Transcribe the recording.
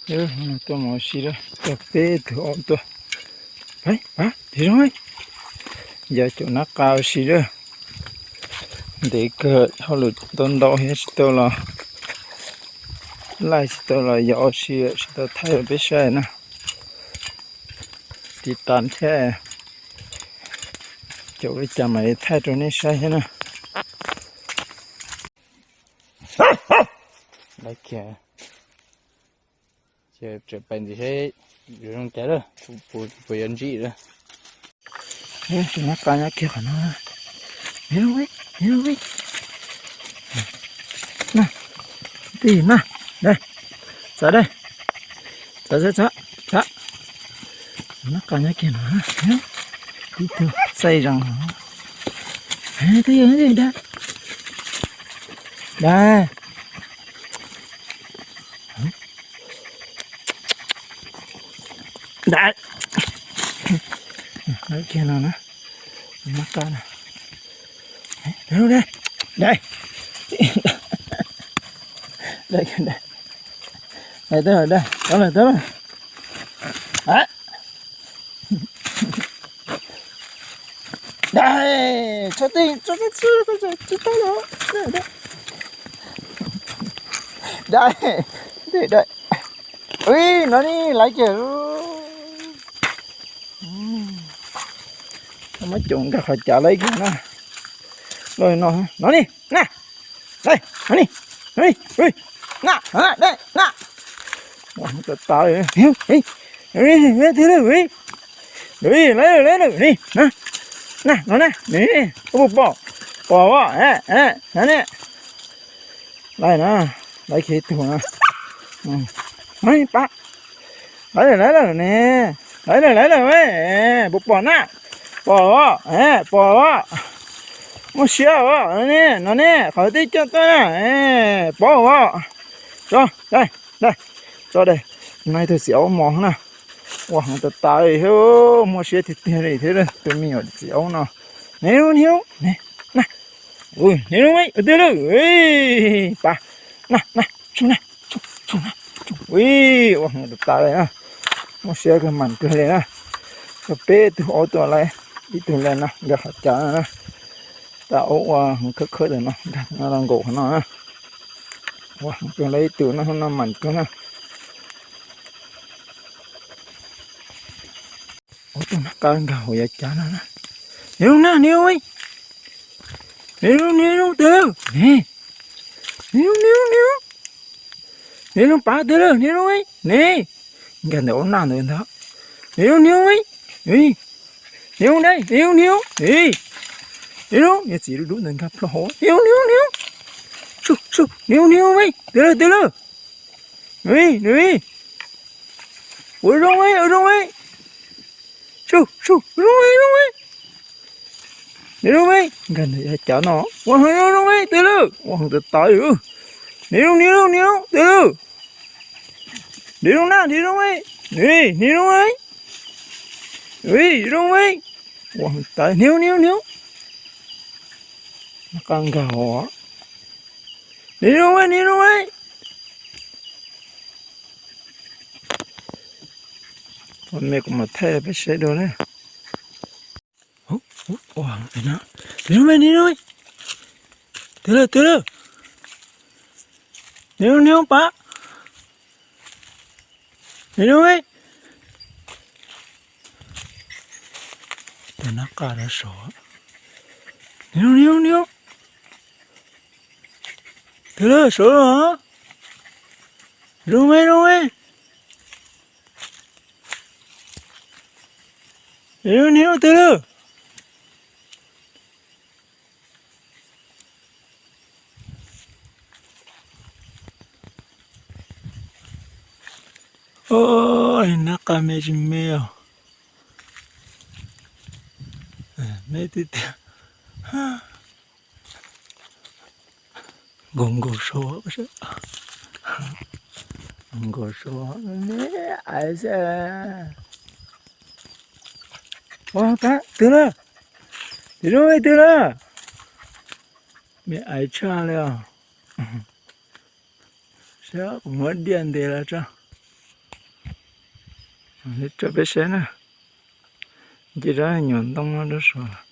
Tuaj mus ua si lawm, tuaj peb tug aub tuaj. Pab, pab, tig zoo, yog caum nab qa ua si lawm. Ntev kawg, hauj lwm ntau ntau thiab tsis tau los, laij tsis tau los yog ua si, tsis tau thaij rau peb saib na. Tiv tas thiab, caum li cas mam li thaij rau nej saib thiab na. Lawv khiav, ces tseem pais ntxiv seb zoo cas lawm, puas yuav ntsib lawm. Tus nab qa nyob kiag qhov no. Na, twj ywm na, dai, txav dai, txav txav txav txav. Tus nab qa nyob kiag no, ib tug xaij zees no. Twj ywm, dai, dai. Dai. Kiag no na, nab qa na. Dai, dai, dai, dai, dai, dai, dai, dai, dai, dai. Dai, tso tej, tso tej, tsis tau lawm. Dai, dai, dai. Ui, no ni, laiv kiag. Muab caum nkag qhov cav laiv kiag na. Loj no, no ni, na. Dai, no ni, no ni, ui, na, na, dai, na. Ua tas tas li, ui, ui, ui, ui, ui, laiv lawm, laiv lawm ni, na, na, no na, ni, puas pom, pom os, no ne. Laiv na, laiv kiag ib tug na. Pab, laiv lawm, laiv lawm ne, laiv lawm, laiv lawm, puas pom na, pom os, pom os, muaj siab os, no ne, no ne, qhov twb coj tuaj na, pom os, tso, dai, dai, tso dai, no ib tug txiv aub mos na, ua heev tas tas li thiab, muaj siab tiag tiag li thiab tus me nyuam txiv aub no, ne, ne, na, ne, ua twg lawm, pab, na, na, tso na, tso, tso na, tso, ui, ua heev tas tas li na, muaj siab kawg mas kawg li na, tso peb tug aub tuaj laiv, ib tug laiv no nkag qhov cav no na, tab aub ua heev khawb khawb ntawm no, nkag no los nkaum qhov no na, ua heev kawg laiv ib tug no, no mas kawg na. Ub, tus nab qa nkag hauv yav cav no na. Niam zoo na, niam zoo, niam zoo, niam zoo, twg lawm? Niam zoo, niam zoo, niam zoo, niam zoo, pab twg lawm? Niam zoo, niam, nkag ntawm aub naj ntawd ntag. Niam zoo, niam zoo, niam zoo, dai, niam zoo, niam zoo, niam zoo, niam txiv dub dub ntawd nkag plho hauv, niam zoo, niam zoo, niam zoo, niam zoo, niam zoo, twg lawm, twg lawm? Ua zoo, ua zoo, ua zoo, zoo, zoo, zoo, nkag ntawm yav cav no, ua zoo, zoo, twg lawm? Ua heev tas tas li. Niam zoo, niam zoo, niam zoo, twg lawm? Niam zoo na, niam zoo, niam zoo, zoo, ua heev tas, niam zoo, niam zoo, niam zoo, nab qa nkag hauv, niam zoo, niam zoo. Ua me kuv mam thaij peb saib dua na. Ua, niam zoo, niam zoo, twg lawm, twg lawm? Niam zoo, niam zoo, pab, niam zoo. Tus nab qa rov saud, niam zoo, niam zoo, niam zoo, twg lawm, saud los? Zoo, zoo, niam zoo, twg lawm? Nab qa me tsis me os. Me tiag tiag. Nkaus nkaus saud, nkaus saud me aiv xwb. Ua pab twg lawm? Niam zoo, twg lawm? Me aiv tshaj li os. Saib kuv muab diaj ntes los tso. Tso peb saib na, nce rau nyuag ntoo no rau saud.